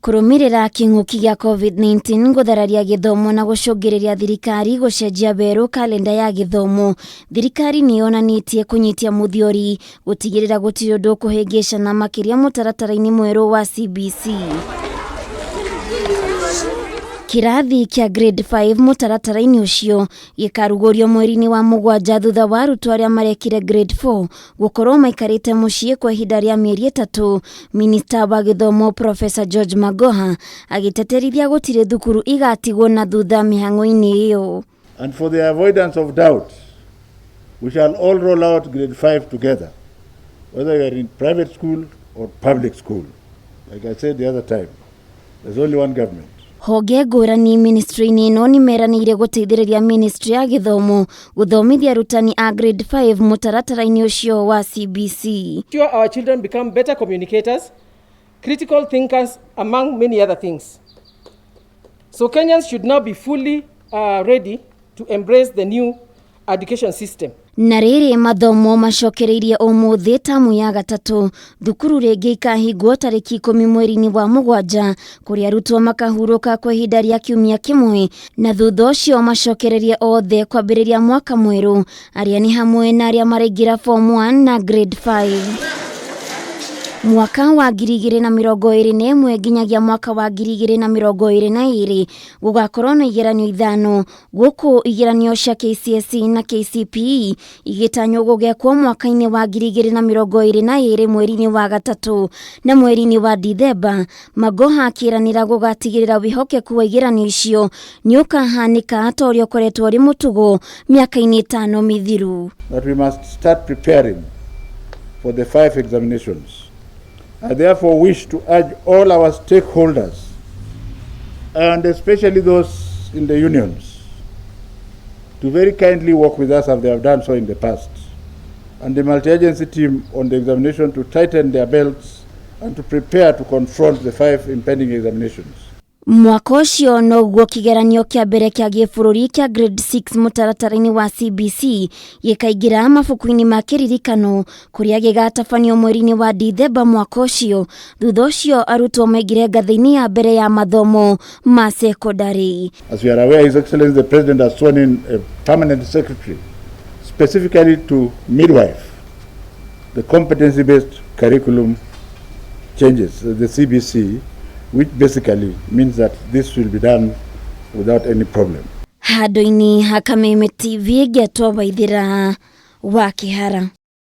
Kũrũmĩrĩra kĩng'ũki gĩa COVID-19 gũthararia gĩthomo na gũcũngĩrĩria thirikari gũcenjia werũ kalenda ya gĩthomo, thirikari nĩ yonanĩtie kũnyitia mũthiori gũtigĩrĩra gũtirĩ ũndũ ũkũhĩngĩcana makĩria mũtaratara-inĩ mwerũ wa CBC. Kĩrathi kĩa grade 5 mũtaratara-inĩ ũcio gĩkarugũrio mweri-inĩ wa 7 thutha wa arutwo arĩa marekire grade 4 gũkorwo maikarĩte mũciĩ kwa ihinda rĩa mĩeri 3. Minista wa gĩthomo Professor George Magoha agĩteterithia gũtirĩ thukuru igatigwo na thutha mĩhang'o-inĩ ĩyo. And for the avoidance of doubt, we shall all roll out grade 5 together, whether you are in private school or public school. Like I said the other time, there's only one government. Honge ngũrani ministry-inĩ ĩno nĩ meranĩire gũteithĩrĩria ministry ya gĩthomo gũthomithia arutani a grade 5 mũtaratara-inĩ ũcio wa CBC. Sure our children become better communicators, critical thinkers, among many other things. So Kenyans should now be fully ready to embrace the new education system. Na rĩrĩ mathomo macokereirie ũmũthĩ tamu ya gatatũ, thukuru rĩngĩ ikahingwo tarĩki 10 mweri-inĩ wa 7 kũrĩa arutwo makahurũka kwa ihinda rĩa kiumia kĩmwe na thutha ũcio macokererie othe kwambĩrĩria mwaka mwerũ, arĩa nĩ hamwe na arĩa maraingĩra form 1 na grade 5. Mwaka wa 2021 nginyagia mwaka wa 2022 gũgakorwo na igeranio 5 gũkũ igeranio cia KCSE na KCPE igĩtanywo gũgekwo mwaka-inĩ wa 2022 mweri-inĩ wa 3 na mweri-inĩ wa Dithemba. Magoha akĩranĩra gũgatigĩrĩra wĩhokeku wa igeranio icio nĩ ũkahanĩka ta ũrĩa ũkoretwo ũrĩ mũtugo mĩaka-inĩ 5 mĩthiru. That we must start preparing for the 5 examinations. I therefore wish to urge all our stakeholders, and especially those in the unions, to very kindly work with us as they have done so in the past, and the multi-agency team on the examination to tighten their belts and to prepare to confront the 5 impending examinations. Mwaka ũcio noguo kĩgeranio kĩa mbere kĩa gĩbũrũri kĩa grade 6 mũtaratara-inĩ wa CBC gĩkaingĩra mabuku-inĩ ma kĩririkano kũrĩa gĩgatabanio mweri-inĩ wa Dithemba mwaka ũcio. Thutha ũcio arutwo maingĩre ngathĩ-inĩ ya mbere ya mathomo ma sekondarĩ. As we are aware, His Excellency the President has sworn in a permanent secretary specifically to midwife the competency-based curriculum changes, the CBC, which basically means that this will be done without any problem. Handũ-inĩ ha Kameme TV ngetwo Waithĩra wa Kĩhara.